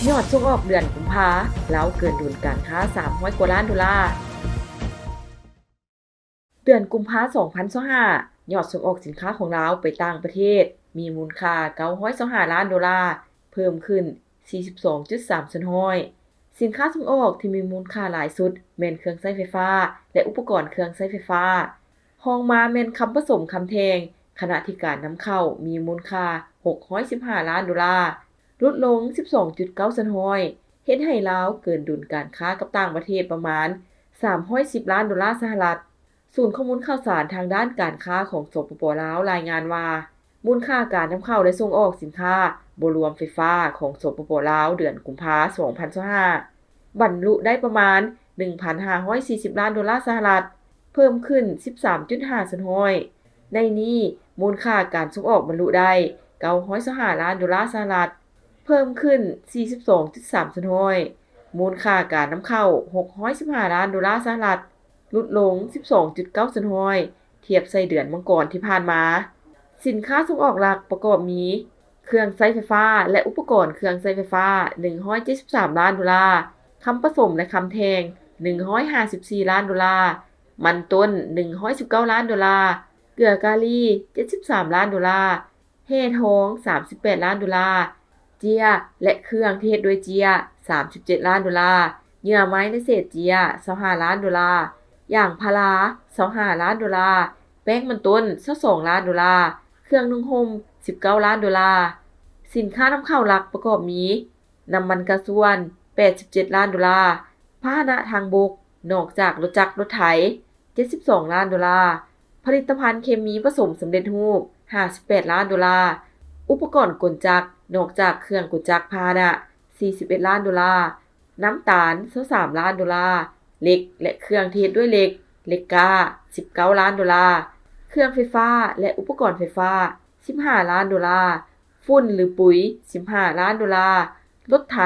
ຍອດສົ່ງອອກເດືອນກຸມພາ ລາວເກີນດຸນການຄ້າສາມຮ້ອຍກວ່າລ້ານໂດລາ. ເດືອນກຸມພາສອງພັນຊາວຫ້າ ຍອດສົ່ງອອກສິນຄ້າຂອງລາວໄປຕ່າງປະເທດ ມີມູນຄ່າເກົ້າຮ້ອຍຊາວຫ້າລ້ານໂດລາ, ເພີ່ມຂຶ້ນສີ່ສິບສອງຈຸດສາມສ່ວນຮ້ອຍ. ສິນຄ້າສົ່ງອອກທີ່ມີມູນຄ່າຫຼາຍສຸດແມ່ນເຄື່ອງໃຊ້ໄຟຟ້າ ແລະ ອຸປະກອນເຄື່ອງໃຊ້ໄຟຟ້າ. ຮອງມາແມ່ນຄຳປະສົມຄຳແທ່ງ, ຂະນະທີ່ການນຳເຂົ້າມີມູນຄ່າຫົກຮ້ອຍສິບຫ້າລ້ານໂດລາ, ຫຼຸດລົງສິບສອງຈຸດເກົ້າສ່ວນຮ້ອຍ, ເຮັດໃຫ້ລາວເກີນດຸນການຄ້າກັບຕ່າງປະເທດປະມານສາມຮ້ອຍສິບລ້ານໂດລາສະຫະລັດ. ສູນຂໍ້ມູນຂ່າວສານທາງດ້ານການຄ້າຂອງ ສປປ ລາວ ລາຍງານວ່າ ມູນຄ່າການນຳເຂົ້າ ແລະ ສົ່ງອອກສິນຄ້າບໍ່ລວມໄຟຟ້າຂອງ ສປປ ລາວ ເດືອນກຸມພາສອງພັນຊາວຫ້າ ບັນລຸໄດ້ປະມານໜຶ່ງພັນຫ້າຮ້ອຍສີ່ສິບລ້ານໂດລາສະຫະລັດ, ເພີ່ມຂຶ້ນສິບສາມຈຸດຫ້າສ່ວນຮ້ອຍ. ໃນນີ້, ມູນຄ່າການສົ່ງອອກບັນລຸໄດ້ເກົ້າຮ້ອຍຊາວຫ້າລ້ານໂດລາສະຫະລັດ, ເພີ່ມຂຶ້ນສີ່ສິບສອງຈຸດສາມສ່ວນຮ້ອຍ. ມູນຄ່າການນຳເຂົ້າຫົກຮ້ອຍສິບຫ້າລ້ານໂດລາສະຫະລັດ, ຫຼຸດລົງສິບສອງຈຸດເກົ້າສ່ວນຮ້ອຍ ທຽບໃສ່ເດືອນມັງກອນທີ່ຜ່ານມາ. ສິນຄ້າສົ່ງອອກຫຼັກປະກອບມີ ເຄື່ອງໃຊ້ໄຟຟ້າ ແລະ ອຸປະກອນເຄື່ອງໃຊ້ໄຟຟ້າ ໜຶ່ງຮ້ອຍເຈັດສິບສາມລ້ານໂດລາ, ຄຳປະສົມ ແລະ ຄຳແທ່ງ ໜຶ່ງຮ້ອຍຫ້າສິບສີ່ລ້ານໂດລາ, ມັນຕົ້ນ ໜຶ່ງຮ້ອຍສິບເກົ້າລ້ານໂດລາ, ເກືອກາລີ ເຈັດສິບສາມລ້ານໂດລາ, ແຮ່ທອງ ສາມສິບແປດລ້ານໂດລາ, ເຈ້ຍ ແລະ ເຄື່ອງທີ່ເຮັດດ້ວຍເຈ້ຍ ສາມສິບເຈັດລ້ານໂດລາ, ເຫຍື່ອໄມ້ ແລະ ເສດເຈ້ຍ ຊາວຫ້າລ້ານໂດລາ, ຢາງພາລາ ຊາວຫ້າລ້ານໂດລາ, ແປ້ງມັນຕົ້ນ ຊາວສອງລ້ານໂດລາ, ເຄື່ອງນຸ່ງຫົ່ມ ສິບເກົ້າລ້ານໂດລາ. ສິນຄ້ານຳເຂົ້າຫຼັກປະກອບມີ ນ້ຳມັນກາຊວນ ແປດສິບເຈັດລ້ານໂດລາ, ພາຫະນະທາງບົກ ນອກຈາກລົດຈັກລົດໄຖ ເຈັດສິບສອງລ້ານໂດລາ, ຜະລິດຕະພັນເຄມີປະສົມສຳເລັດຮູບ ຫ້າສິບແປດລ້ານໂດລາ, ອຸປະກອນກົນຈັກ ນອກຈາກເຄື່ອງກົນຈັກພາຫະນະ ສີ່ສິບເອັດລ້ານໂດລາ, ນ້ຳຕານ ຊາວສາມລ້ານໂດລາ, ເຫຼັກ ແລະ ເຄື່ອງທີ່ເຮັດດ້ວຍເຫຼັກ ເຫຼັກກ້າ ສິບເກົ້າລ້ານໂດລາ, ເຄື່ອງໄຟຟ້າ ແລະ ອຸປະກອນໄຟຟ້າ ສິບຫ້າລ້ານໂດລາ, ຝຸ່ນ ຫຼື ປຸຍ ສິບຫ້າລ້ານໂດລາ, ລົດໄຖ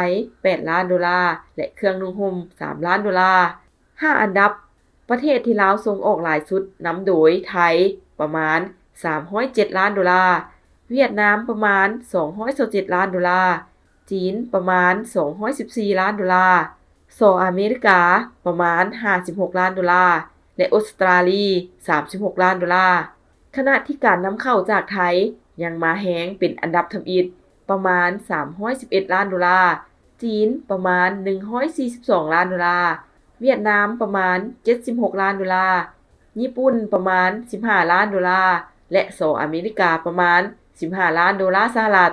ແປດລ້ານໂດລາ ແລະ ເຄື່ອງນຸ່ງຫົ່ມ ສາມລ້ານໂດລາ. ຫ້າອັນດັບ ປະເທດທີ່ລາວສົ່ງອອກຫຼາຍສຸດນຳໂດຍ ໄທ ປະມານສາມຮ້ອຍເຈັດລ້ານໂດລາ, ຫວຽດນາມ ປະມານສອງຮ້ອຍຊາວເຈັດລ້ານໂດລາ, ຈີນ ປະມານສອງຮ້ອຍສິບສີ່ລ້ານໂດລາ, ສອງອາເມລິກາ ປະມານຫ້າສິບຫົກລ້ານໂດລາ ແລະ ອົດສະຕຣາລີ ສາມສິບຫົກລ້ານໂດລາ. ຂະນະທີ່ການນຳເຂົ້າຈາກໄທຍັງມາແຮງເປັນອັນດັບທຳອິດ ປະມານສາມຮ້ອຍສິບເອັດລ້ານໂດລາ, ຈີນ ປະມານໜຶ່ງຮ້ອຍສີ່ສິບສອງລ້ານໂດລາ, ຫວຽດນາມ ປະມານເຈັດສິບຫົກລ້ານໂດລາ, ຍີ່ປຸ່ນ ປະມານສິບຫ້າລ້ານໂດລາ ແລະ ສອງອາເມລິກາ ປະມານສິບຫ້າລ້ານໂດລາສະຫະລັດ.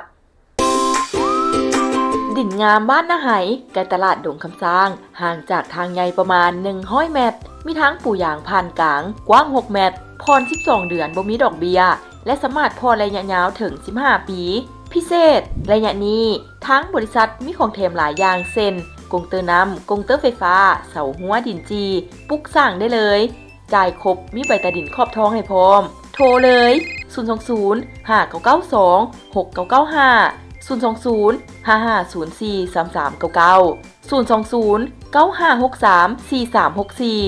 ດິນງາມບ້ານນາໄຮ ໃກ້ຕະຫຼາດດົງຄຳຊ້າງ, ຫ່າງຈາກທາງໃຫຍ່ປະມານໜຶ່ງຮ້ອຍແມັດ, ມີທາງປູຢາງຜ່ານກາງ ກວ້າງຫົກແມັດ, ຜ່ອນສິບສອງເດືອນ ບໍ່ມີດອກເບ້ຍ ແລະ ສາມາດຜ່ອນໄລຍະຍາວເຖິງສິບຫ້າປີ. ພິເສດ, ໄລຍະນີ້ ທາງບໍລິສັດມີຂອງແຖມຫຼາຍຢ່າງ ເຊັ່ນ ກົງເຕີນ້ຳ, ກົງເຕີໄຟຟ້າ, ເສົາຮົ້ວ, ດິນຈີ່, ປຸກສ້າງໄດ້ເລີຍ. ຈ່າຍຄົບ, ມີໃບຕາດິນຂອບທອງໃຫ້ພ້ອມ. ໂທເລີຍ ສູນສອງສູນ ຫ້າເກົ້າເກົ້າສອງ ຫົກເກົ້າເກົ້າຫ້າ, ສູນສອງສູນ ຫ້າຫ້າສູນສີ່ ສາມສາມເກົ້າເກົ້າ, ສູນສອງສູນ ເກົ້າຫ້າຫົກສາມ ສີ່ສາມຫົກສີ່.